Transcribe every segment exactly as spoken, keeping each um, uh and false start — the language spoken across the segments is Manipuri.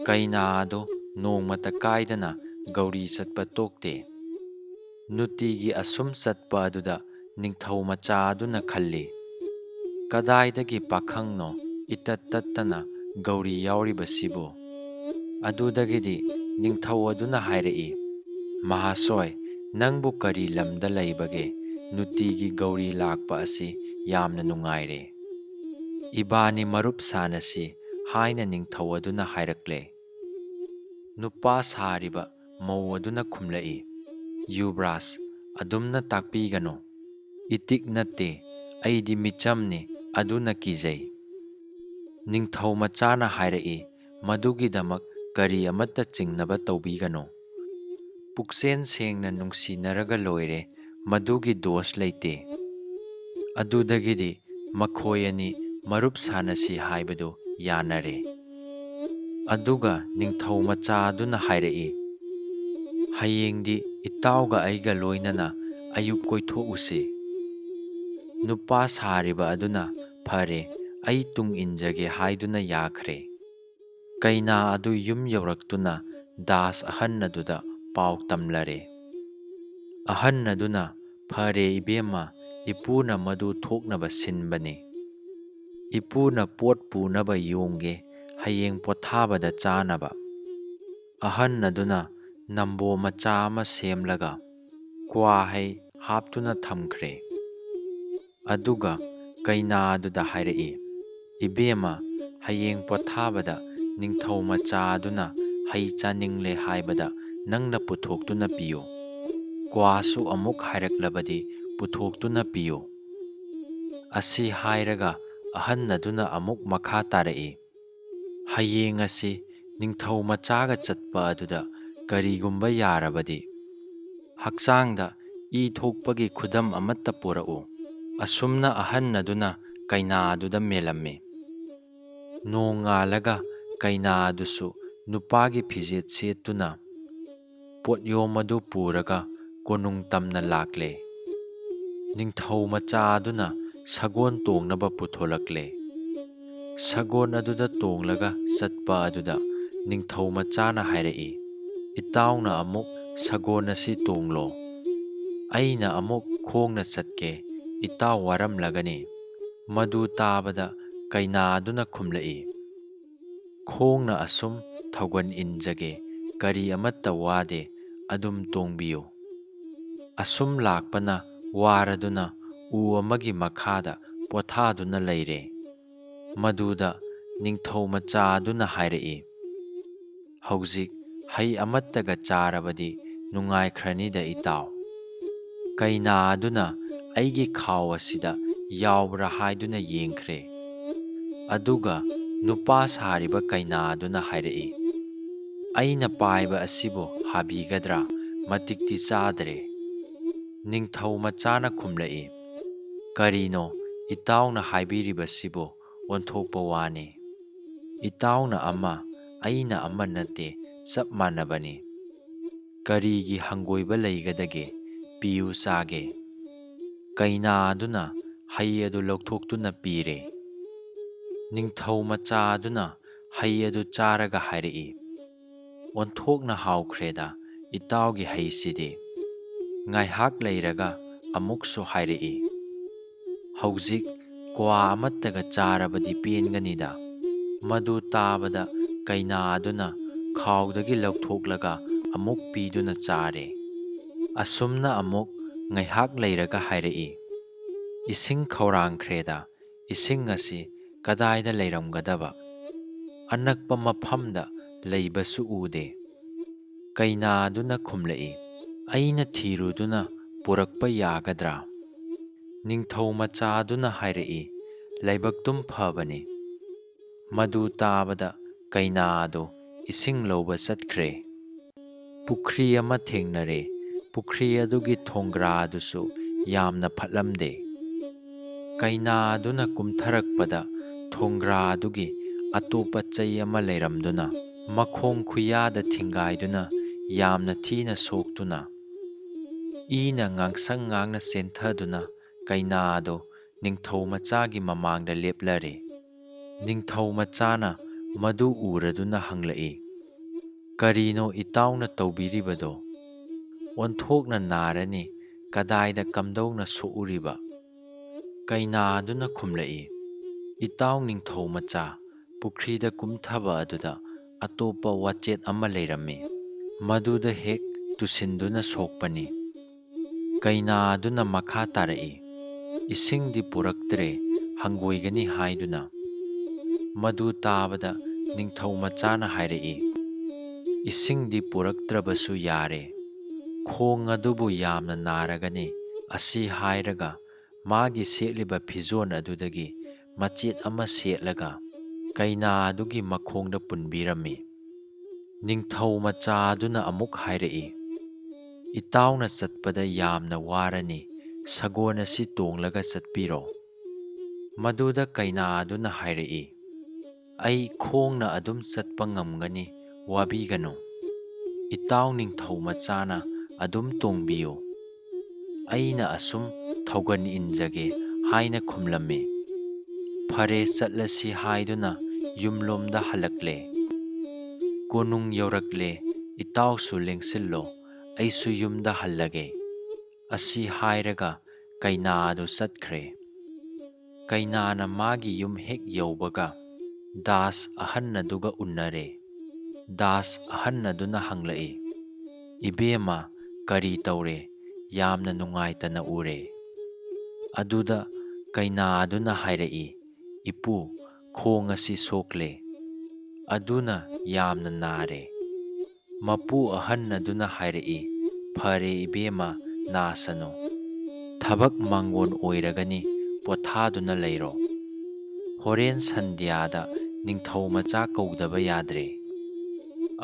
ꯀꯩꯅꯥ ꯑꯗꯨ ꯅꯣꯡꯃꯇ ꯀꯥꯏꯗꯅ ꯒꯧꯔꯤ ꯆꯠꯄ ꯇꯣꯛꯇꯦ꯫ ꯅꯨꯡꯇꯤꯒꯤ ꯑꯁꯨꯝ ꯆꯠꯄ ꯑꯗꯨꯗ ꯅꯤꯡꯊꯧ ꯃꯆꯥ ꯑꯗꯨꯅ ꯈꯜꯂꯤ, "ꯀꯗꯥꯏꯗꯒꯤ ꯄꯥꯈꯪꯅꯣ ꯏꯇꯠ ꯇꯠꯇꯅ ꯒꯧꯔꯤ ꯌꯥꯎꯔꯤꯕꯁꯤꯕꯨ?" ꯑꯗꯨꯗꯒꯤꯗꯤ ꯅꯤꯡꯊꯧ ꯑꯗꯨꯅ ꯍꯥꯏꯔꯛꯏ, "ꯃꯍꯥꯁꯣꯏ, ꯅꯪꯕꯨ ꯀꯔꯤ ꯂꯝꯗ ꯂꯩꯕꯒꯦ? ꯅꯨꯡꯇꯤꯒꯤ ꯒꯧꯔꯤ ꯂꯥꯛꯄ ꯑꯁꯤ ꯌꯥꯝꯅ ꯅꯨꯡꯉꯥꯏꯔꯦ꯫ ꯏꯕꯥꯅꯤ ꯃꯔꯨꯞ ꯁꯥꯅꯁꯤ" ꯍꯥꯏꯅ ꯅꯤꯡꯊꯧ ꯑꯗꯨꯅ ꯍꯥꯏꯔꯛꯂꯦ꯫ ꯅꯨꯄꯥ ꯁꯥꯔꯤꯕ ꯃꯧ ꯑꯗꯨꯅ ꯈꯨꯝꯂꯛꯏ, "ꯌꯨꯕ꯭ꯔꯥꯖ, ꯑꯗꯨꯝꯅ ꯇꯥꯛꯄꯤꯒꯅꯨ꯫ ꯏꯇꯤꯛ ꯅꯠꯇꯦ, ꯑꯩꯗꯤ ꯃꯤꯆꯝꯅꯤ, ꯑꯗꯨꯅ ꯀꯤꯖꯩ"꯫ ꯅꯤꯡꯊꯧ ꯃꯆꯥꯅ ꯍꯥꯏꯔꯛꯏ, "ꯃꯗꯨꯒꯤꯗꯃꯛ ꯀꯔꯤ ꯑꯃꯠꯇ ꯆꯤꯡꯅꯕ ꯇꯧꯕꯤꯒꯅꯨ꯫ ꯄꯨꯛꯆꯦꯟ ꯁꯦꯡꯅ ꯅꯨꯡꯁꯤꯅꯔꯒ ꯂꯣꯏꯔꯦ, ꯃꯗꯨꯒꯤ ꯗꯣꯁ ꯂꯩꯇꯦ"꯫ ꯑꯗꯨꯗꯒꯤꯗꯤ ꯃꯈꯣꯏ ꯑꯅꯤ ꯃꯔꯨꯞ ꯁꯥꯅꯁꯤ ꯍꯥꯏꯕꯗꯨ ꯌꯥꯅꯔꯦ꯫ ꯑꯗꯨꯒ ꯅꯤꯡꯊꯧ ꯃꯆꯥ ꯑꯗꯨꯅ ꯍꯥꯏꯔꯛꯏ, "ꯍꯌꯦꯡꯗꯤ ꯏꯇꯥꯎꯒ ꯑꯩꯒ ꯂꯣꯏꯅꯅ ꯑꯌꯨꯛ ꯀꯣꯏꯊꯣꯛꯎꯁꯤ"꯫ ꯅꯨꯄꯥ ꯁꯥꯔꯤꯕ ꯑꯗꯨꯅ, "ꯐꯔꯦ, ꯑꯩ ꯇꯨꯡ ꯏꯟꯖꯒꯦ" ꯍꯥꯏꯗꯨꯅ ꯌꯥꯈ꯭ꯔꯦ꯫ ꯀꯩꯅꯥ ꯑꯗꯨ ꯌꯨꯝ ꯌꯧꯔꯛꯇꯨꯅ ꯗꯥꯁ ꯑꯍꯟ ꯑꯗꯨꯗ ꯄꯥꯎ ꯇꯝꯂꯔꯦ꯫ ꯑꯍꯟ ꯑꯗꯨꯅ, "ꯐꯔꯦ ꯏꯕꯦꯝꯃ, ꯏꯄꯨꯅ ꯃꯗꯨ ꯊꯣꯛꯅꯕ ꯁꯤꯟꯕꯅꯤ꯫ ꯏꯄꯨꯅ ꯄꯣꯠ ꯄꯨꯅꯕ ꯌꯣꯡꯒꯦ, ꯍꯌꯦꯡ ꯄꯣꯊꯥꯕꯗ ꯆꯥꯅꯕ"꯫ ꯑꯍꯟ ꯑꯗꯨꯅ ꯅꯝꯕꯣ ꯃꯆꯥ ꯑꯃ ꯁꯦꯝꯂꯒ ꯀ꯭ꯋꯥ ꯍꯩ ꯍꯥꯞꯇꯨꯅ ꯊꯝꯈ꯭ꯔꯦ꯫ ꯑꯗꯨꯒ ꯀꯩꯅꯥ ꯑꯗꯨꯗ ꯍꯥꯏꯔꯛꯏ, "ꯏꯕꯦꯝꯃ, ꯍꯌꯦꯡ ꯄꯣꯊꯥꯕꯗ ꯅꯤꯡꯊꯧ ꯃꯆꯥ ꯑꯗꯨꯅ ꯍꯩ ꯆꯥꯅꯤꯡꯂꯦ ꯍꯥꯏꯕꯗ ꯅꯪꯅ ꯄꯨꯊꯣꯛꯇꯨꯅ ꯄꯤꯌꯨ꯫ ꯀ꯭ꯋꯥꯁꯨ ꯑꯃꯨꯛ ꯍꯥꯏꯔꯛꯂꯕꯗꯤ ꯄꯨꯊꯣꯛꯇꯨꯅ ꯄꯤꯌꯨ"꯫ ꯑꯁꯤ ꯍꯥꯏꯔꯒ ꯑꯍꯟ ꯑꯗꯨꯅ ꯑꯃꯨꯛ ꯃꯈꯥ ꯇꯥꯔꯛꯏ, "ꯍꯌꯦꯡ ꯑꯁꯤ ꯅꯤꯡꯊꯧ ꯃꯆꯥꯒ ꯆꯠꯄ ꯑꯗꯨꯗ ꯀꯔꯤꯒꯨꯝꯕ ꯌꯥꯔꯕꯗꯤ ꯍꯛꯆꯥꯡꯗ ꯏ ꯊꯣꯛꯄꯒꯤ ꯈꯨꯗꯝ ꯑꯃꯠꯇ ꯄꯨꯔꯛꯎ"꯫ ꯑꯁꯨꯝꯅ ꯑꯍꯟ ꯑꯗꯨꯅ ꯀꯩꯅꯥ ꯑꯗꯨꯗ ꯃꯦꯜꯂꯝꯃꯤ꯫ ꯅꯣꯡꯉꯥꯜꯂꯒ ꯀꯩꯅꯥ ꯑꯗꯨꯁꯨ ꯅꯨꯄꯥꯒꯤ ꯐꯤꯖꯦꯠ ꯁꯦꯠꯇꯨꯅ ꯄꯣꯠꯌꯣꯝ ꯑꯗꯨ ꯄꯨꯔꯒ ꯀꯣꯅꯨꯡ ꯇꯝꯅ ꯂꯥꯛꯂꯦ꯫ ꯅꯤꯡꯊꯧ ꯃꯆꯥ ꯑꯗꯨꯅ ꯁꯒꯣꯜ ꯇꯣꯡꯅꯕ ꯄꯨꯊꯣꯂꯛꯂꯦ꯫ ꯁꯒꯣꯜ ꯑꯗꯨꯗ ꯇꯣꯡꯂꯒ ꯆꯠꯄ ꯑꯗꯨꯗ ꯅꯤꯡꯊꯧ ꯃꯆꯥꯅ ꯍꯥꯏꯔꯛꯏ, "ꯏꯇꯥꯎꯅ ꯑꯃꯨꯛ ꯁꯒꯣꯜ ꯑꯁꯤ ꯇꯣꯡꯂꯣ, ꯑꯩꯅ ꯑꯃꯨꯛ ꯈꯣꯡꯅ ꯆꯠꯀꯦ, ꯏꯇꯥꯎ ꯋꯥꯔꯝꯂꯒꯅꯤ"꯫ ꯃꯗꯨ ꯇꯥꯕꯗ ꯀꯩꯅꯥ ꯑꯗꯨꯅ ꯈꯨꯝꯂꯛꯏ, "ꯈꯣꯡꯅ ꯑꯁꯨꯝ ꯊꯧꯒꯟ ꯏꯟꯖꯒꯦ, ꯀꯔꯤ ꯑꯃꯠꯇ ꯋꯥꯗꯦ, ꯑꯗꯨꯝ ꯇꯣꯡꯕꯤꯌꯨ"꯫ ꯑꯁꯨꯝ ꯂꯥꯛꯄꯅ ꯋꯥꯔꯗꯨꯅ ꯎ ꯑꯃꯒꯤ ꯃꯈꯥꯗ ꯄꯣꯊꯥꯗꯨꯅ ꯂꯩꯔꯦ꯫ ꯃꯗꯨꯗ ꯅꯤꯡꯊꯧ ꯃꯆꯥ ꯑꯗꯨꯅ ꯍꯥꯏꯔꯛꯏ, "ꯍꯧꯖꯤꯛ ꯍꯩ ꯑꯃꯠꯇꯒ ꯆꯥꯔꯕꯗꯤ ꯅꯨꯡꯉꯥꯏꯈ꯭ꯔꯅꯤꯗ ꯏꯇꯥꯎ"꯫ ꯀꯩꯅꯥ ꯑꯗꯨꯅ ꯑꯩꯒꯤ ꯈꯥꯎ ꯑꯁꯤꯗ ꯌꯥꯎꯕ꯭ꯔꯥ ꯍꯥꯏꯗꯨꯅ ꯌꯦꯡꯈ꯭ꯔꯦ꯫ ꯑꯗꯨꯒ ꯅꯨꯄꯥ ꯁꯥꯔꯤꯕ ꯀꯩꯅꯥ ꯑꯗꯨꯅ ꯍꯥꯏꯔꯛꯏ, "ꯑꯩꯅ ꯄꯥꯏꯕ ꯑꯁꯤꯕꯨ ꯍꯥꯕꯤꯒꯗ꯭ꯔꯥ? ꯃꯇꯤꯛꯇꯤ ꯆꯥꯗ꯭ꯔꯦ"꯫ ꯅꯤꯡꯊꯧ ꯃꯆꯥꯅ ꯈꯨꯝꯂꯛꯏ, "ꯀꯔꯤꯅꯣ ꯏꯇꯥꯎꯅ ꯍꯥꯏꯕꯤꯔꯤꯕꯁꯤꯕꯨ? ꯑꯣꯟꯊꯣꯛꯄ ꯋꯥꯅꯤ꯫ ꯏꯇꯥꯎꯅ ꯑꯃ, ꯑꯩꯅ ꯑꯃ ꯅꯠꯇꯦ, ꯆꯞ ꯃꯥꯟꯅꯕꯅꯤ꯫ ꯀꯔꯤꯒꯤ ꯍꯪꯒꯣꯏꯕ ꯂꯩꯒꯗꯒꯦ? ꯄꯤꯌꯨ ꯆꯥꯒꯦ"꯫ ꯀꯩꯅꯥ ꯑꯗꯨꯅ ꯍꯩ ꯑꯗꯨ ꯂꯧꯊꯣꯛꯇꯨꯅ ꯄꯤꯔꯦ꯫ ꯅꯤꯡꯊꯧ ꯃꯆꯥ ꯑꯗꯨꯅ ꯍꯩ ꯑꯗꯨ ꯆꯥꯔꯒ ꯍꯥꯏꯔꯛꯏ, "ꯑꯣꯟꯊꯣꯛꯅ ꯍꯥꯎꯈ꯭ꯔꯦꯗ ꯏꯇꯥꯎꯒꯤ ꯍꯩꯁꯤꯗꯤ"꯫ ꯉꯥꯏꯍꯥꯛ ꯂꯩꯔꯒ ꯑꯃꯨꯛꯁꯨ ꯍꯥꯏꯔꯛꯏ, "ꯍꯧꯖꯤꯛ ꯀ꯭ꯋꯥ ꯑꯃꯠꯇꯒ ꯆꯥꯔꯕꯗꯤ ꯄꯦꯟꯒꯅꯤꯗ"꯫ ꯃꯗꯨ ꯇꯥꯕꯗ ꯀꯩꯅꯥ ꯑꯗꯨꯅ ꯈꯥꯎꯗꯒꯤ ꯂꯧꯊꯣꯛꯂꯒ ꯑꯃꯨꯛ ꯄꯤꯗꯨꯅ ꯆꯥꯔꯦ꯫ ꯑꯁꯨꯝꯅ ꯑꯃꯨꯛ ꯉꯥꯏꯍꯥꯛ ꯂꯩꯔꯒ ꯍꯥꯏꯔꯛꯏ, "ꯏꯁꯤꯡ ꯈꯧꯔꯥꯡꯈ꯭ꯔꯦꯗ, ꯏꯁꯤꯡ ꯑꯁꯤ ꯀꯗꯥꯏꯗ ꯂꯩꯔꯝꯒꯗꯕ? ꯑꯅꯛꯄ ꯃꯐꯝꯗ ꯂꯩꯕꯁꯨ ꯎꯗꯦ"꯫ ꯀꯩꯅꯥ ꯑꯗꯨꯅ ꯈꯨꯝꯂꯛꯏ, "ꯑꯩꯅ ꯊꯤꯔꯨꯗꯨꯅ ꯄꯨꯔꯛꯄ ꯌꯥꯒꯗ꯭ꯔꯥ?" ꯅꯤꯡꯊꯧ ꯃꯆꯥ ꯑꯗꯨꯅ ꯍꯥꯏꯔꯛꯏ, "ꯂꯥꯏꯕꯛꯇꯨꯝ ꯐꯕꯅꯤ"꯫ ꯃꯗꯨ ꯇꯥꯕꯗ ꯀꯩꯅꯥ ꯑꯗꯨ ꯏꯁꯤꯡ ꯂꯧꯕ ꯆꯠꯈ꯭ꯔꯦ꯫ ꯄꯨꯈ꯭ꯔꯤ ꯑꯃ ꯊꯦꯡꯅꯔꯦ꯫ ꯄꯨꯈ꯭ꯔꯤ ꯑꯗꯨꯒꯤ ꯊꯣꯡꯒ꯭ꯔꯥ ꯑꯗꯨꯁꯨ ꯌꯥꯝꯅ ꯐꯠꯂꯝꯗꯦ꯫ ꯀꯩꯅꯥ ꯑꯗꯨꯅ ꯀꯨꯝꯊꯔꯛꯄꯗ ꯊꯣꯡꯒ꯭ꯔꯥ ꯑꯗꯨꯒꯤ ꯑꯇꯣꯞꯄ ꯆꯩ ꯑꯃ ꯂꯩꯔꯝꯗꯨꯅ ꯃꯈꯣꯡ ꯈꯨꯌꯥꯗ ꯊꯤꯡꯒꯥꯏꯗꯨꯅ ꯌꯥꯝꯅ ꯊꯤꯅ ꯁꯣꯛꯇꯨꯅ ꯏꯅ ꯉꯥꯡꯁꯪ ꯉꯥꯡꯅ ꯆꯦꯟꯊꯗꯨꯅ ꯀꯩꯅꯥ ꯑꯗꯨ ꯅꯤꯡꯊꯧ ꯃꯆꯥꯒꯤ ꯃꯃꯥꯡꯗ ꯂꯦꯞꯂꯔꯦ꯫ ꯅꯤꯡꯊꯧ ꯃꯆꯥꯅ ꯃꯗꯨ ꯎꯔꯗꯨꯅ ꯍꯪꯂꯛꯏ, "ꯀꯔꯤꯅꯣ ꯏꯇꯥꯎꯅ ꯇꯧꯕꯤꯔꯤꯕꯗꯣ? ꯑꯣꯟꯊꯣꯛꯅ ꯅꯥꯔꯅꯤ, ꯀꯗꯥꯏꯗ ꯀꯝꯗꯧꯅ ꯁꯣꯛꯎꯔꯤꯕ?" ꯀꯩꯅꯥ ꯑꯗꯨꯅ ꯈꯨꯝꯂꯛꯏ, "ꯏꯇꯥꯎ ꯅꯤꯡꯊꯧ ꯃꯆꯥ, ꯄꯨꯈ꯭ꯔꯤꯗ ꯀꯨꯝꯊꯕ ꯑꯗꯨꯗ ꯑꯇꯣꯞꯄ ꯋꯥꯆꯦꯠ ꯑꯃ ꯂꯩꯔꯝꯃꯤ, ꯃꯗꯨꯗ ꯍꯦꯛ ꯇꯨꯁꯤꯟꯗꯨꯅ ꯁꯣꯛꯄꯅꯤ꯫" ꯀꯩꯅꯥ ꯑꯗꯨꯅ ꯃꯈꯥ ꯇꯥꯔꯛꯏ, "ꯏꯁꯤꯡꯗꯤ ꯄꯨꯔꯛꯇ꯭ꯔꯦ, ꯍꯪꯒꯣꯏꯒꯅꯤ ꯍꯥꯏꯗꯨꯅ꯫" ꯃꯗꯨ ꯇꯥꯕꯗ ꯅꯤꯡꯊꯧ ꯃꯆꯥꯅ ꯍꯥꯏꯔꯛꯏ, "ꯏꯁꯤꯡꯗꯤ ꯄꯨꯔꯛꯇ꯭ꯔꯕꯁꯨ ꯌꯥꯔꯦ, ꯈꯣꯡ ꯑꯗꯨꯕꯨ ꯌꯥꯝꯅ ꯅꯥꯔꯒꯅꯤ꯫" ꯑꯁꯤ ꯍꯥꯏꯔꯒ ꯃꯥꯒꯤ ꯁꯦꯠꯂꯤꯕ ꯐꯤꯖꯣꯜ ꯑꯗꯨꯗꯒꯤ ꯃꯆꯦꯠ ꯑꯃ ꯁꯦꯠꯂꯒ ꯀꯩꯅꯥ ꯑꯗꯨꯒꯤ ꯃꯈꯣꯡꯗ ꯄꯨꯟꯕꯤꯔꯝꯃꯤ꯫ ꯅꯤꯡꯊꯧ ꯃꯆꯥ ꯑꯗꯨꯅ ꯑꯃꯨꯛ ꯍꯥꯏꯔꯛꯏ, "ꯏꯇꯥꯎꯅ ꯆꯠꯄꯗ ꯌꯥꯝꯅ ꯋꯥꯔꯅꯤ, ꯁꯒꯣꯜ ꯑꯁꯤ ꯇꯣꯡꯂꯒ ꯆꯠꯄꯤꯔꯣ꯫" ꯃꯗꯨꯗ ꯀꯩꯅꯥ ꯑꯗꯨꯅ ꯍꯥꯏꯔꯛꯏ, "ꯑꯩ ꯈꯣꯡꯅ ꯑꯗꯨꯝ ꯆꯠꯄ ꯉꯝꯒꯅꯤ, ꯋꯥꯕꯤꯒꯅꯨ꯫ ꯏꯇꯥꯎ ꯅꯤꯡꯊꯧ ꯃꯆꯥꯅ ꯑꯗꯨꯝ ꯇꯣꯡꯕꯤꯌꯨ, ꯑꯩꯅ ꯑꯁꯨꯝ ꯊꯧꯒꯟ ꯏꯟꯖꯒꯦ" ꯍꯥꯏꯅ ꯈꯨꯝꯂꯝꯃꯤ꯫ "ꯐꯔꯦ, ꯆꯠꯂꯁꯤ" ꯍꯥꯏꯗꯨꯅ ꯌꯨꯝꯂꯣꯝꯗ ꯍꯜꯂꯛꯂꯦ꯫ "ꯀꯣꯅꯨꯡ ꯌꯧꯔꯛꯂꯦ, ꯏꯇꯥꯎꯁꯨ ꯂꯦꯡꯁꯤꯜꯂꯣ, ꯑꯩꯁꯨ ꯌꯨꯝꯗ ꯍꯜꯂꯒꯦ" ꯑꯁꯤ ꯍꯥꯏꯔꯒ ꯀꯩꯅꯥ ꯑꯗꯨ ꯆꯠꯈ꯭ꯔꯦ꯫ ꯀꯩꯅꯥꯅ ꯃꯥꯒꯤ ꯌꯨꯝ ꯍꯦꯛ ꯌꯧꯕꯒ ꯗꯥꯁ ꯑꯍꯟ ꯑꯗꯨꯒ ꯎꯅꯔꯦ꯫ ꯗꯥꯁ ꯑꯍꯟ ꯑꯗꯨꯅ ꯍꯪꯂꯛꯏ, "ꯏꯕꯦꯝꯃ, ꯀꯔꯤ ꯇꯧꯔꯦ? ꯌꯥꯝꯅ ꯅꯨꯡꯉꯥꯏꯇꯅ ꯎꯔꯦ꯫" ꯑꯗꯨꯗ ꯀꯩꯅꯥ ꯑꯗꯨꯅ ꯍꯥꯏꯔꯛꯏ, "ꯏꯄꯨ, ꯈꯣꯡ ꯑꯁꯤ ꯁꯣꯛꯂꯦ, ꯑꯗꯨꯅ ꯌꯥꯝꯅ ꯅꯥꯔꯦ꯫" ꯃꯄꯨ ꯑꯍꯟ ꯑꯗꯨꯅ ꯍꯥꯏꯔꯛꯏ, "ꯐꯔꯦ ꯏꯕꯦꯝꯃ, ꯅꯥꯁꯅꯨ꯫ ꯊꯕꯛ ꯃꯥꯡꯒꯣꯟ ꯑꯣꯏꯔꯒꯅꯤ, ꯄꯣꯊꯥꯗꯨꯅ ꯂꯩꯔꯣ꯫ ꯍꯣꯔꯦꯟ ꯁꯟꯙ꯭ꯌꯥꯗ ꯅꯤꯡꯊꯧ ꯃꯆꯥ ꯀꯧꯗꯕ ꯌꯥꯗ꯭ꯔꯦ꯫"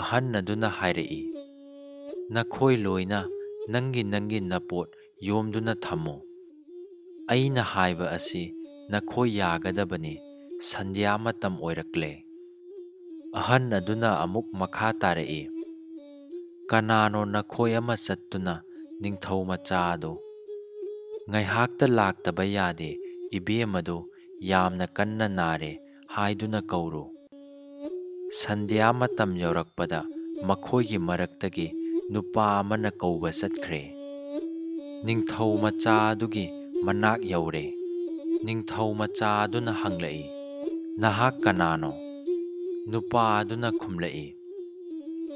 ꯑꯍꯟ ꯑꯗꯨꯅ ꯍꯥꯏꯔꯛꯏ, "ꯅꯈꯣꯏ ꯂꯣꯏꯅ ꯅꯪꯒꯤ ꯅꯪꯒꯤ ꯅꯄꯣꯠ ꯌꯣꯝꯗꯨꯅ ꯊꯝꯃꯨ꯫ ꯑꯩꯅ ꯍꯥꯏꯕ ꯑꯁꯤ ꯅꯈꯣꯏ ꯌꯥꯒꯗꯕꯅꯤ, ꯁꯟꯙ꯭ꯌꯥ ꯃꯇꯝ ꯑꯣꯏꯔꯛꯂꯦ꯫" ꯑꯍꯟ ꯑꯗꯨꯅ ꯑꯃꯨꯛ ꯃꯈꯥ ꯇꯥꯔꯛꯏ, "ꯀꯅꯥꯅꯣ ꯅꯈꯣꯏ ꯑꯃ ꯆꯠꯇꯨꯅ ꯅꯤꯡꯊꯧ ꯃꯆꯥ ꯑꯗꯨ, 'ꯉꯥꯏꯍꯥꯛꯇ ꯂꯥꯛꯇꯕ ꯌꯥꯗꯦ, ꯏꯕꯦꯝꯃꯗꯨ ꯌꯥꯝꯅ ꯀꯟꯅ ꯅꯥꯔꯦ' ꯍꯥꯏꯗꯨꯅ ꯀꯧꯔꯨ꯫ ꯁꯟꯙ꯭ꯌꯥ ꯃꯇꯝ ꯌꯧꯔꯛꯄꯗ ꯃꯈꯣꯏꯒꯤ ꯃꯔꯛꯇꯒꯤ ꯅꯨꯄꯥ ꯑꯃꯅ ꯀꯧꯕ ꯆꯠꯈ꯭ꯔꯦ꯫ ꯅꯤꯡꯊꯧ ꯃꯆꯥ ꯑꯗꯨꯒꯤ ꯃꯅꯥꯛ ꯌꯧꯔꯦ꯫ ꯅꯤꯡꯊꯧ ꯃꯆꯥ ꯑꯗꯨꯅ ꯍꯪꯂꯛꯏ, "ꯅꯍꯥꯛ ꯀꯅꯥꯅꯣ?" ꯅꯨꯄꯥ ꯑꯗꯨꯅ ꯈꯨꯝꯂꯛꯏ,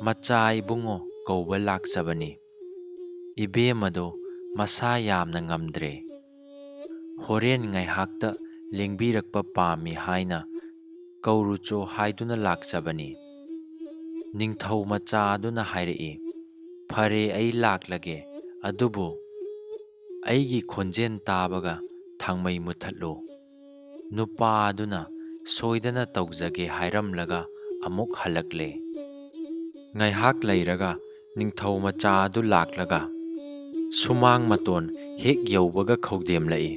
"ꯃꯆꯥ ꯏꯕꯨꯡꯉꯣ ꯀꯧꯕ ꯂꯥꯛꯆꯕꯅꯤ꯫ ꯏꯕꯦꯝ ꯑꯗꯣ ꯃꯁꯥ ꯌꯥꯝꯅ ꯉꯝꯗ꯭ꯔꯦ꯫ ꯍꯣꯔꯦꯟ ꯉꯥꯏꯍꯥꯛꯇ ꯂꯦꯡꯕꯤꯔꯛꯄ ꯄꯥꯝꯃꯤ ꯍꯥꯏꯅ ꯀꯧꯔꯨꯆꯣ ꯍꯥꯏꯗꯨꯅ ꯂꯥꯛꯆꯕꯅꯤ꯫" ꯅꯤꯡꯊꯧ ꯃꯆꯥ ꯑꯗꯨꯅ ꯍꯥꯏꯔꯛꯏ, "ꯐꯔꯦ, ꯑꯩ ꯂꯥꯛꯂꯒꯦ, ꯑꯗꯨꯕꯨ ꯑꯩꯒꯤ ꯈꯣꯟꯖꯦꯜ ꯇꯥꯕꯒ ꯊꯥꯡꯃꯩ ꯃꯨꯊꯠꯂꯨ꯫" ꯅꯨꯄꯥ ꯑꯗꯨꯅ ꯁꯣꯏꯗꯅ ꯇꯧꯖꯒꯦ ꯍꯥꯏꯔꯝꯂꯒ ꯑꯃꯨꯛ ꯍꯜꯂꯛꯂꯦ꯫ ꯉꯥꯏꯍꯥꯛ ꯂꯩꯔꯒ ꯅꯤꯡꯊꯧ ꯃꯆꯥ ꯑꯗꯨ ꯂꯥꯛꯂꯒ ꯁꯨꯃꯥꯡ ꯃꯇꯣꯟ ꯍꯦꯛ ꯌꯧꯕꯒ ꯈꯧꯗꯦꯝꯂꯛꯏ꯫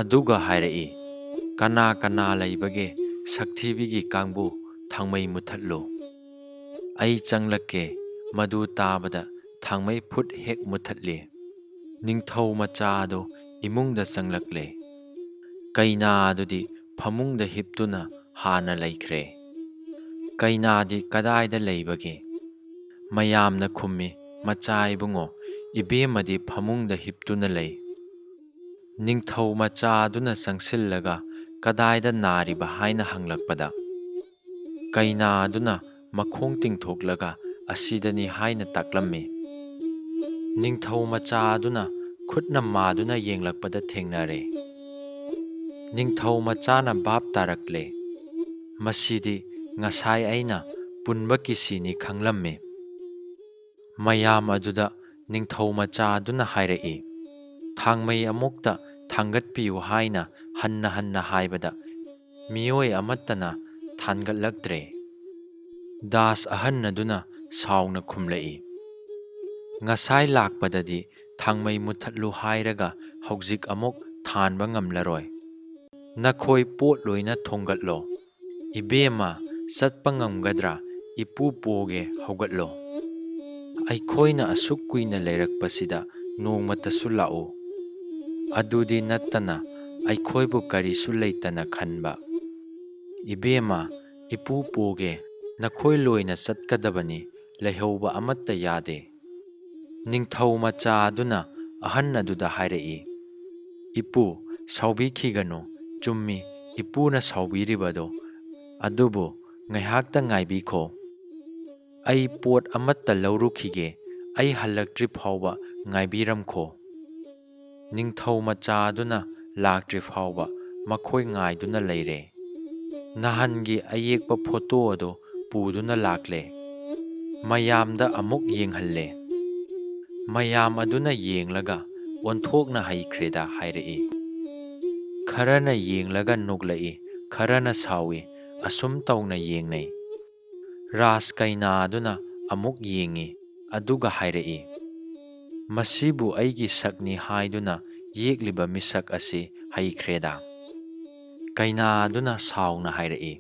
ꯑꯗꯨꯒ ꯍꯥꯏꯔꯛꯏ, "ꯀꯅꯥ ꯀꯅꯥ ꯂꯩꯕꯒꯦ? ꯁꯛꯊꯤꯕꯤꯒꯤ ꯀꯥꯡꯕꯨ, ꯊꯥꯡꯃꯩ ꯃꯨꯊꯠꯂꯨ꯫ ꯑꯩ ꯆꯪꯂꯛꯀꯦ꯫" ꯃꯗꯨ ꯇꯥꯕꯗ ꯊꯥꯡꯃꯩ ꯐꯨꯠ ꯍꯦꯛ ꯃꯨꯊꯠꯂꯤ꯫ ꯅꯤꯡꯊꯧ ꯃꯆꯥ ꯑꯗꯨ ꯏꯃꯨꯡꯗ ꯆꯪꯂꯛꯂꯦ꯫ ꯀꯩꯅꯥ ꯑꯗꯨꯗꯤ ꯐꯃꯨꯡꯗ ꯍꯤꯞꯇꯨꯅ ꯍꯥꯟꯅ ꯂꯩꯈ꯭ꯔꯦ꯫ ꯀꯩꯅꯥꯗꯤ ꯀꯗꯥꯏꯗ ꯂꯩꯕꯒꯦ? ꯃꯌꯥꯝꯅ ꯈꯨꯝꯃꯤ, "ꯃꯆꯥ ꯏꯕꯨꯡꯉꯣ, ꯏꯕꯦꯝꯃꯗꯤ ꯐꯃꯨꯡꯗ ꯍꯤꯞꯇꯨꯅ ꯂꯩ꯫" ꯅꯤꯡꯊꯧ ꯃꯆꯥ ꯑꯗꯨꯅ ꯆꯪꯁꯤꯜꯂꯒ ꯀꯗꯥꯏꯗ ꯅꯥꯔꯤꯕ ꯍꯥꯏꯅ ꯍꯪꯂꯛꯄꯗ, ꯀꯩꯅꯥ ꯑꯗꯨꯅ ꯃꯈꯣꯡ ꯇꯤꯡꯊꯣꯛꯂꯒ ꯑꯁꯤꯗꯅꯤ ꯍꯥꯏꯅ ꯇꯥꯛꯂꯝꯃꯤ꯫ ꯅꯤꯡꯊꯧ ꯃꯆꯥ ꯑꯗꯨꯅ ꯈꯨꯠꯅ ꯃꯥꯗꯨꯅ ꯌꯦꯡꯂꯛꯄꯗ ꯊꯦꯡꯅꯔꯦ꯫ ꯅꯤꯡꯊꯧ ꯃꯆꯥꯅ ꯚꯥꯞ ꯇꯥꯔꯛꯂꯦ, "ꯃꯁꯤꯗꯤ ꯉꯁꯥꯏ ꯑꯩꯅ ꯄꯨꯟꯕ ꯀꯤꯁꯤꯅꯤ ꯈꯪꯂꯝꯃꯤ꯫" ꯃꯌꯥꯝ ꯑꯗꯨꯗ ꯅꯤꯡꯊꯧ ꯃꯆꯥ ꯑꯗꯨꯅ ꯍꯥꯏꯔꯛꯏ, "ꯊꯥꯡꯃꯩ ꯑꯃꯨꯛꯇ ꯊꯥꯡꯒꯠꯄꯤꯌꯨ" ꯍꯥꯏꯅ ꯍꯟꯅ ꯍꯟꯅ ꯍꯥꯏꯕꯗ ꯃꯤꯑꯣꯏ ꯑꯃꯠꯇꯅ ꯊꯥꯡꯒꯠꯂꯛꯇ꯭ꯔꯦ꯫ ꯗꯥꯁ ꯑꯍꯟ ꯑꯗꯨꯅ ꯁꯥꯎꯅ ꯈꯨꯝꯂꯛꯏ, "ꯉꯁꯥꯏ ꯂꯥꯛꯄꯗꯗꯤ ꯊꯥꯡꯃꯩ ꯃꯨꯊꯠꯂꯨ ꯍꯥꯏꯔꯒ ꯍꯧꯖꯤꯛ ꯑꯃꯨꯛ ꯊꯥꯟꯕ ꯉꯝꯂꯔꯣꯏ꯫ ꯅꯈꯣꯏ ꯄꯣꯠ ꯂꯣꯏꯅ ꯊꯣꯡꯒꯠꯂꯣ꯫ ꯏꯕꯦꯝꯃ, ꯆꯠꯄ ꯉꯝꯒꯗ꯭ꯔꯥ? ꯏꯄꯨ ꯄꯣꯒꯦ, ꯍꯧꯒꯠꯂꯣ꯫ ꯑꯩꯈꯣꯏꯅ ꯑꯁꯨꯛ ꯀꯨꯏꯅ ꯂꯩꯔꯛꯄꯁꯤꯗ ꯅꯣꯡꯃꯇꯁꯨ ꯂꯥꯛꯎ꯫ ꯑꯗꯨꯗꯤ ꯅꯠꯇꯅ ꯑꯩꯈꯣꯏꯕꯨ ꯀꯔꯤꯁꯨ ꯂꯩꯇꯅ ꯈꯟꯕ꯫ ꯏꯕꯦꯝꯃ, ꯏꯄꯨ ꯄꯣꯒꯦ, ꯅꯈꯣꯏ ꯂꯣꯏꯅ ꯆꯠꯀꯗꯕꯅꯤ, ꯂꯩꯍꯧꯕ ꯑꯃꯠꯇ ꯌꯥꯗꯦ꯫ ꯅꯤꯡꯊꯧ ꯃꯆꯥ ꯑꯗꯨꯅ ꯑꯍꯟ ꯑꯗꯨꯗ ꯍꯥꯏꯔꯛꯏ, "ꯏꯄꯨ, ꯁꯥꯎꯕꯤꯈꯤꯒꯅꯨ, ꯆꯨꯝꯃꯤ, ꯏꯄꯨꯅ ꯁꯥꯎꯕꯤꯔꯤꯕꯗꯣ, ꯑꯗꯨꯕꯨ ꯉꯥꯏꯍꯥꯛꯇ ꯉꯥꯏꯕꯤꯈꯣ꯫ ꯑꯩ ꯄꯣꯠ ꯑꯃꯠꯇ ꯂꯧꯔꯨꯈꯤꯒꯦ, ꯑꯩ ꯍꯜꯂꯛꯇ꯭ꯔꯤ ꯐꯥꯎꯕ ꯉꯥꯏꯕꯤꯔꯝꯈꯣ"꯫ ꯅꯤꯡꯊꯧ ꯃꯆꯥ ꯑꯗꯨꯅ ꯂꯥꯛꯇ꯭ꯔꯤ ꯐꯥꯎꯕ ꯃꯈꯣꯏ ꯉꯥꯏꯗꯨꯅ ꯂꯩꯔꯦ꯫ ꯅꯍꯥꯟꯒꯤ ꯑꯌꯦꯛꯄ ꯐꯣꯇꯣ ꯑꯗꯨ ꯄꯨꯗꯨꯅ ꯂꯥꯛꯂꯦ꯫ ꯃꯌꯥꯝꯗ ꯑꯃꯨꯛ ꯌꯦꯡꯍꯜꯂꯦ꯫ ꯃꯌꯥꯝ ꯑꯗꯨꯅ ꯌꯦꯡꯂꯒ ꯑꯣꯟꯊꯣꯛꯅ ꯍꯩꯈ꯭ꯔꯦꯗ ꯍꯥꯏꯔꯛꯏ꯫ ꯈꯔꯅ ꯌꯦꯡꯂꯒ ꯅꯣꯛꯂꯛꯏ, ꯈꯔꯅ ꯁꯥꯎꯏ, ꯑꯁꯨꯝ ꯇꯧꯅ ꯌꯦꯡꯅꯩ꯫ ꯔꯥꯖ ꯀꯩꯅꯥ ꯑꯗꯨꯅ ꯑꯃꯨꯛ ꯌꯦꯡꯏ, ꯑꯗꯨꯒ ꯍꯥꯏꯔꯛꯏ, "ꯃꯁꯤꯕꯨ ꯑꯩꯒꯤ ꯁꯛꯅꯤ ꯍꯥꯏꯗꯨꯅ ꯌꯦꯛꯂꯤꯕ ꯃꯤꯁꯛ ꯑꯁꯤ ꯍꯩꯈ꯭ꯔꯦꯗ"꯫ ꯀꯩꯅꯥ ꯑꯗꯨꯅ ꯁꯥꯎꯅ ꯍꯥꯏꯔꯛꯏ,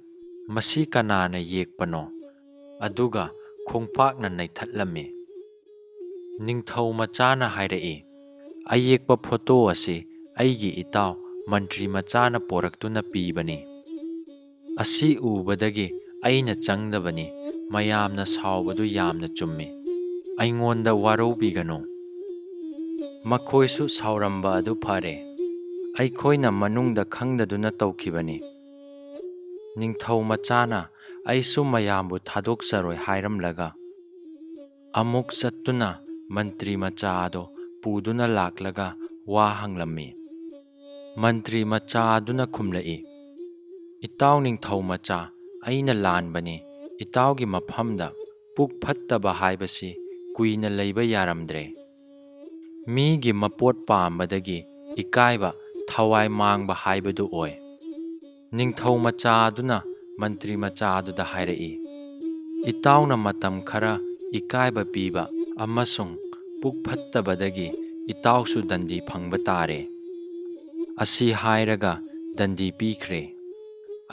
"ꯃꯁꯤ ꯀꯅꯥꯅ ꯌꯦꯛꯄꯅꯣ?" ꯑꯗꯨꯒ ꯈꯣꯡꯄꯥꯛꯅ ꯅꯩꯊꯠꯂꯝꯃꯤ꯫ ꯅꯤꯡꯊꯧ ꯃꯆꯥꯅ ꯍꯥꯏꯔꯛꯏ, "ꯑꯌꯦꯛꯄ ꯐꯣꯇꯣ ꯑꯁꯤ ꯑꯩꯒꯤ ꯏꯇꯥꯎ ꯃꯟꯇ꯭ꯔꯤ ꯃꯆꯥꯅ ꯄꯣꯔꯛꯇꯨꯅ ꯄꯤꯕꯅꯤ꯫ ꯑꯁꯤ ꯎꯕꯗꯒꯤ ꯑꯩꯅ ꯆꯪꯗꯕꯅꯤ꯫ ꯃꯌꯥꯝꯅ ꯁꯥꯎꯕꯗꯨ ꯌꯥꯝꯅ ꯆꯨꯝꯃꯤ꯫ ꯑꯩꯉꯣꯟꯗ ꯋꯥꯔꯧꯕꯤꯒꯅꯨ꯫ ꯃꯈꯣꯏꯁꯨ ꯁꯥꯎꯔꯝꯕ ꯑꯗꯨ ꯐꯔꯦ꯫ ꯑꯩꯈꯣꯏꯅ ꯃꯅꯨꯡꯗ ꯈꯪꯗꯗꯨꯅ ꯇꯧꯈꯤꯕꯅꯤ"꯫ ꯅꯤꯡꯊꯧ ꯃꯆꯥꯅ, "ꯑꯩꯁꯨ ꯃꯌꯥꯝꯕꯨ ꯊꯥꯗꯣꯛꯆꯔꯣꯏ" ꯍꯥꯏꯔꯝꯂꯒ ꯑꯃꯨꯛ ꯆꯠꯇꯨꯅ ꯃꯟꯇ꯭ꯔꯤ ꯃꯆꯥ ꯑꯗꯣ ꯄꯨꯗꯨꯅ ꯂꯥꯛꯂꯒ ꯋꯥ ꯍꯪꯂꯝꯃꯤ꯫ ꯃꯟꯇ꯭ꯔꯤ ꯃꯆꯥ ꯑꯗꯨꯅ ꯈꯨꯝꯂꯛꯏ, "ꯏꯇꯥꯎ ꯅꯤꯡꯊꯧ ꯃꯆꯥ, ꯑꯩꯅ ꯂꯥꯟꯕꯅꯤ꯫ ꯏꯇꯥꯎꯒꯤ ꯃꯐꯝꯗ ꯄꯨꯛ ꯐꯠꯇꯕ ꯍꯥꯏꯕꯁꯤ ꯀꯨꯏꯅ ꯂꯩꯕ ꯌꯥꯔꯝꯗ꯭ꯔꯦ꯫ ꯃꯤꯒꯤ ꯃꯄꯣꯠ ꯄꯥꯝꯕꯗꯒꯤ ꯏꯀꯥꯏꯕ, ꯊꯋꯥꯏ ꯃꯥꯡꯕ ꯍꯥꯏꯕꯗꯨ ꯑꯣꯏ"꯫ ꯅꯤꯡꯊꯧ ꯃꯆꯥ ꯑꯗꯨꯅ ꯃꯟꯇ꯭ꯔꯤ ꯃꯆꯥ ꯑꯗꯨꯗ ꯍꯥꯏꯔꯛꯏ, "ꯏꯇꯥꯎꯅ ꯃꯇꯝ ꯈꯔ ꯏꯀꯥꯏꯕ ꯄꯤꯕ ꯑꯃꯁꯨꯡ ꯄꯨꯛ ꯐꯠꯇꯕꯗꯒꯤ ꯏꯇꯥꯎꯁꯨ ꯗꯟꯗꯤ ꯐꯪꯕ ꯇꯥꯔꯦ"꯫ ꯑꯁꯤ ꯍꯥꯏꯔꯒ ꯗꯟꯗꯤ ꯄꯤꯈ꯭ꯔꯦ꯫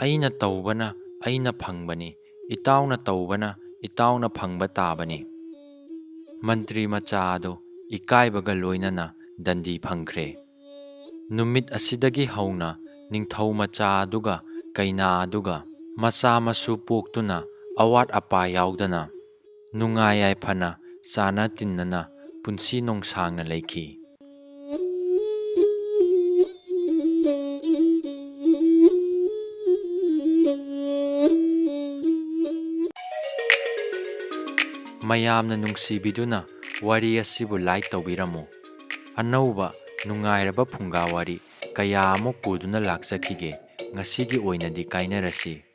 "ꯑꯩꯅ ꯇꯧꯕꯅ ꯑꯩꯅ ꯐꯪꯕꯅꯤ, ꯏꯇꯥꯎꯅ ꯇꯧꯕꯅ ꯏꯇꯥꯎꯅ ꯐꯪꯕ ꯇꯥꯕꯅꯤ"꯫ ꯃꯟꯇ꯭ꯔꯤ ꯃꯆꯥ ꯑꯗꯨ ꯏꯀꯥꯏꯕꯒ ꯂꯣꯏꯅꯅ ꯗꯟꯗꯤ ꯐꯪꯈ꯭ꯔꯦ꯫ ꯅꯨꯃꯤꯠ ꯑꯁꯤꯗꯒꯤ ꯍꯧꯅ ꯅꯤꯡꯊꯧ ꯃꯆꯥ ꯑꯗꯨꯒ ꯀꯩꯅꯥ ꯑꯗꯨꯒ ꯃꯆꯥ ꯃꯁꯨ ꯄꯣꯛꯇꯨꯅ ꯑꯋꯥꯠ ꯑꯄꯥ ꯌꯥꯎꯗꯅ ꯅꯨꯡꯉꯥꯏ ꯌꯥꯏꯐꯅ ꯆꯥꯅ ꯇꯤꯟꯅꯅ ꯄꯨꯟꯁꯤ ꯅꯣꯡꯁꯥꯡꯅ ꯂꯩꯈꯤ꯫ ꯃꯌꯥꯝꯅ ꯅꯨꯡꯁꯤꯕꯤꯗꯨꯅ ꯋꯥꯔꯤ ꯑꯁꯤꯕꯨ like ꯇꯧꯕꯤꯔꯝꯃꯨ꯫ ꯑꯅꯧꯕ ꯅꯨꯡꯉꯥꯏꯔꯕ ꯐꯨꯡꯒꯥ ꯋꯥꯔꯤ ꯀꯌꯥ ꯑꯃ ꯄꯨꯗꯨꯅ ꯂꯥꯛꯆꯈꯤꯒꯦ꯫ ꯉꯁꯤꯒꯤ ꯑꯣꯏꯅꯗꯤ ꯀꯥꯏꯅꯔꯁꯤ꯫